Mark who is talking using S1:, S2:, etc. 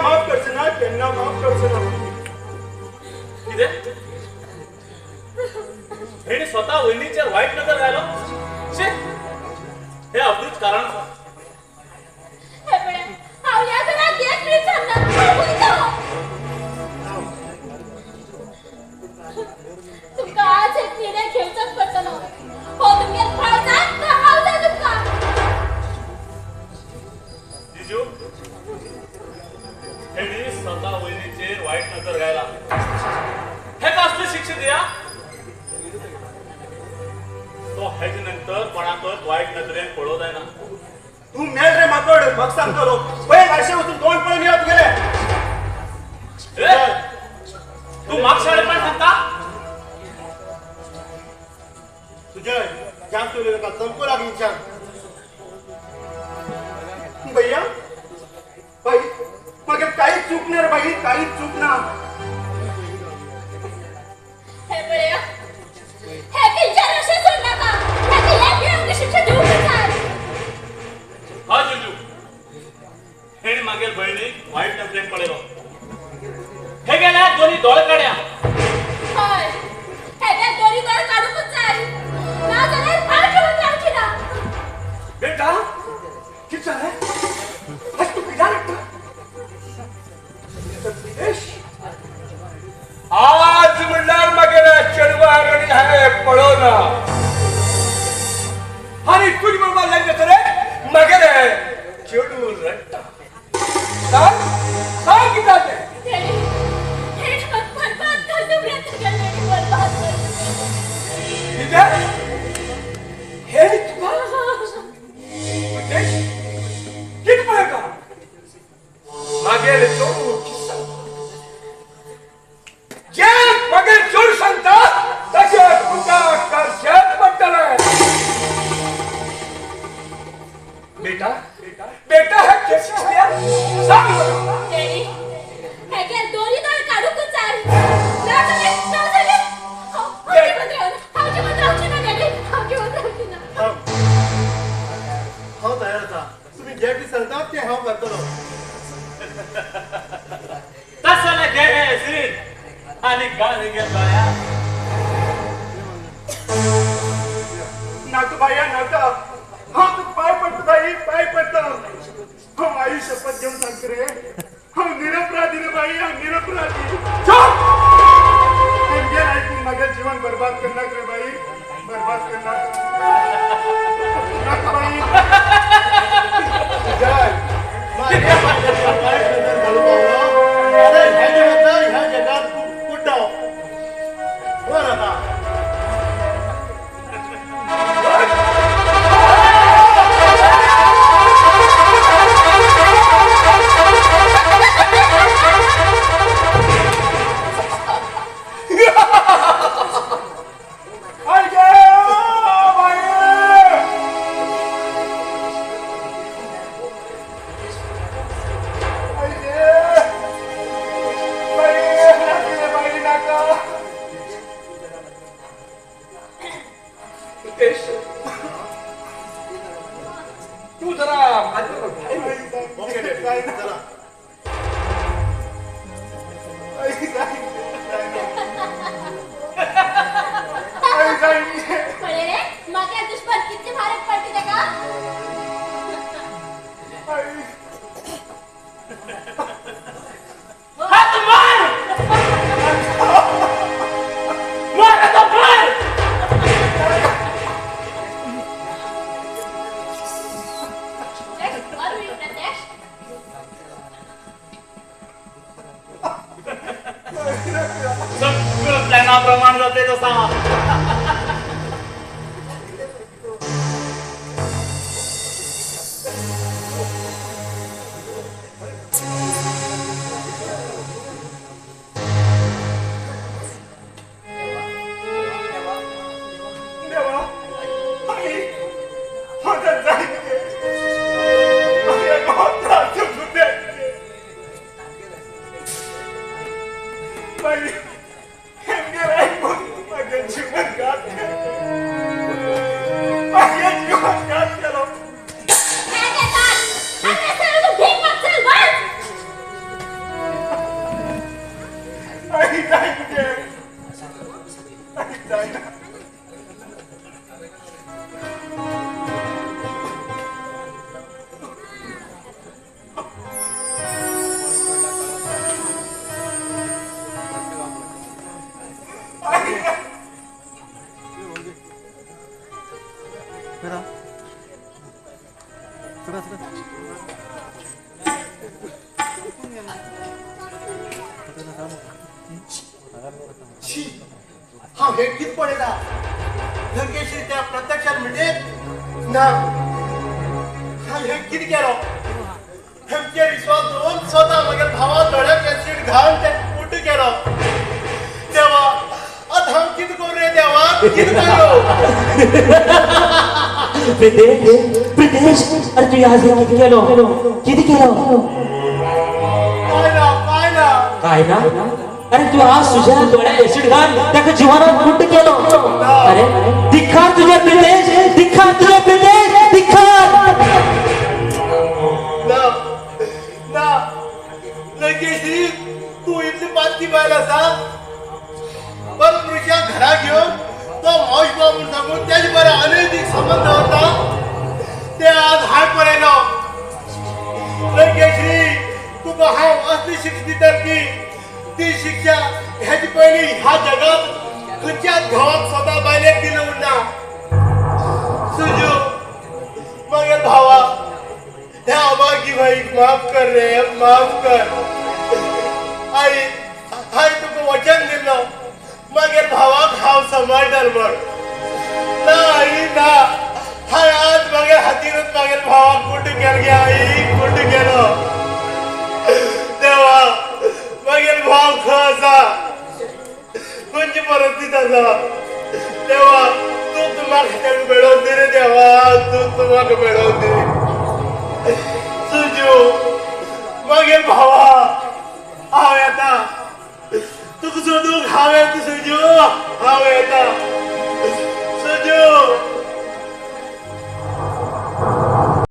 S1: माफ करचो ना, केन्ना माफ करचो ना.
S2: कितें हेणी स्वता वयनीचेर वायट नजर घालो. शे हे अब्रूच कारण आसा.
S3: हे पळय, हांव ह्या घरांत एक मिनीट थांबना. हांव वयता. तुमकां आज एक निर्णय घेवचोच पडटलो. हो तुमगेल भाव जाय काय हांव जाय तुमकां?
S2: जिजू, हेणी स्वता वयनीचेर वायट नजर घायला. हेका असली शिक्षा दिया तो हेजे नंतर कोणाकच वायट नजरेन पळोवं जायना.
S1: तू मेल रे माकोड, म्हाका सांगतलो. पळय आशे वचून तोंड पळोवन यो तुगेलें.
S2: ए, तू म्हाका शाळेपण सांगता?
S4: सुजय, जास्त उलय नाका, चमको लागींच्यान.
S1: भैया, बाई, मागे काहीच चूक ना रे बाई, काहीच चूक ना.
S3: हे पळया, हे किंचार अशें सोडनाका. हेका एक योग्य शिक्षा दिवंकच जाय.
S2: हा जुजू, हेणी मागेल भयणीक वायट नजरेन पळयलो. हे गेल्या दोन्ही दोळे काड्या.
S3: हय, हेगे दोनी दोळे काडूंकच जाय, नाजाल्यार हांव जिवन रावची ना.
S1: बेटा, कितें जालें? आज तूं कित्याक रडटा?
S5: आज म्हणल्यार मागेल्या चेडवाक आनी हांवें पळोवना आनी तुजी बरोबर लग्न जातलें मागेलें चेडूं रडटा. सांग, सांग कितें जालें?
S3: डॅडी, हेणे म्हाका बरबाद घालूंक रे तुगेलें, बरबाद घालूंक.
S5: कितें? हेणी तुका? उद्देश कितें पळयता? मागेलें चेडूं कितें सांगता? जे मागेलें चेडूं सांगता तशें तुका करचेंच पडटलें. बेटा, बेटा, हे केस सांग म्हाका.
S3: डॅडी, हेगे दोनी दोळे काडूंकच जाय, नाजाल्यार नाजाल्यार हांव हांव जिवन रावना. हांव जिवन रावची ना डॅडी, हांव जिवन रावची ना.
S4: हांव तयार आसा, तुमी जें कितें सांगता तें हांव करतलो.
S2: तस जाल्यार घे हे सीट आनी घाल हेगे दोळ्यार.
S1: नाका भैया, नाका. हांव तुका पांय पडटा बाई, पांय पडटा. हांव आई शपथ घेवन सांगता रे, हांव निरपराधी रे बाई, हांव निरपराधी.
S5: चुप!
S1: हेंगेर आयकून म्हागेलें जीवन बरबाद करनाक रे बाई, बरबाद करनाक. नाका बाई.
S4: सुजय, मागीर वायट नजर घालूंक पावलो जाल्यार ह्या जगांत ह्या जगांत कुड्डो बर आतां.
S5: आयगे बाई! आयगे बाई, नाका रे बाई, नाका. उद्देश, तू जरा माझ्याबरोबर बाहेर ये.
S4: ओके डॅडी, चला.
S1: आई जाय, आई जाय.
S3: पळय रे, म्हागे दुश्मन कितले म्हारग पडटा तेका.
S1: आई.
S2: हात मार, मार आता, मार.
S3: मारू प्रत्यक्ष.
S2: सगळं प्लॅनाप्रमाणे जाते तसा.
S1: देवा, आई, मदत जाय तुगे. आई, बहुत त्रास दिवचो ते. बाई, हेमगेर आयकून म्हागे जीवन घात केलो, म्हागे जीवन घात केलो.
S3: हे घे ताट, हांगासर तूं भीक मागचल वच.
S4: हांव हें कितें पळयता लंकेश्री त्या प्रत्यक्षात म्हणजे ना हांव हें कितें केलो हेमचेर विश्वास दवरून स्वता म्हगेल्या भावा दोळ्याक एसीड घालून ते कुड्ड केलो देवा आतां हांव कितें करूं रे देवा कितें करूं
S6: प्रितेश, प्रितेश, अरे तू आज हे किती केलो, किती केलो?
S4: काय ना काय ना
S6: काय ना? अरे तू आज तुझ्या डोळ्या एसिड घाल त्याच्या जीवनात कुठं केलो. अरे धिक्कार तुझ्या प्रितेश, धिक्कार तुझ्या प्रितेश, धिक्कार.
S4: ना ना लंकेश्री तू इतली पातकी बायल आसा पर पुरुषा घरा घेवन तो मावश बाब म्हूण सांगून तेजे बरें अनैतीक संबंद दवरता ते आज हाय पळयलो लंकेश्री तुका हांव असली शिक्षा दिता की ती शिक्षा हेजे पयलीं ह्या जगात खंयच्याच घोवाक स्वता बायलेक दिली उरना. सुजू मगे भावा ह्या अभागी भाईक माफ कर रे, माफ कर. आई आई तुका वचन दिल्लो मगेर भावाक हांव सांबाळटलो म्हण. ना आई ना, हाय आज मगेर हातीनूच मगेर भावाक कुड्ड केलो गे आई, कुड्ड केलो. देवा मगेर भाव खंय आसा, खंयची परिस्थिती आसा देवा, तूं म्हाका ताका मेळोवन दी रे देवा, तूं म्हाका मेळोवन दी. सुजू मगेर भावा हांव येता तुका सोदूंक, हांव येता सुजू.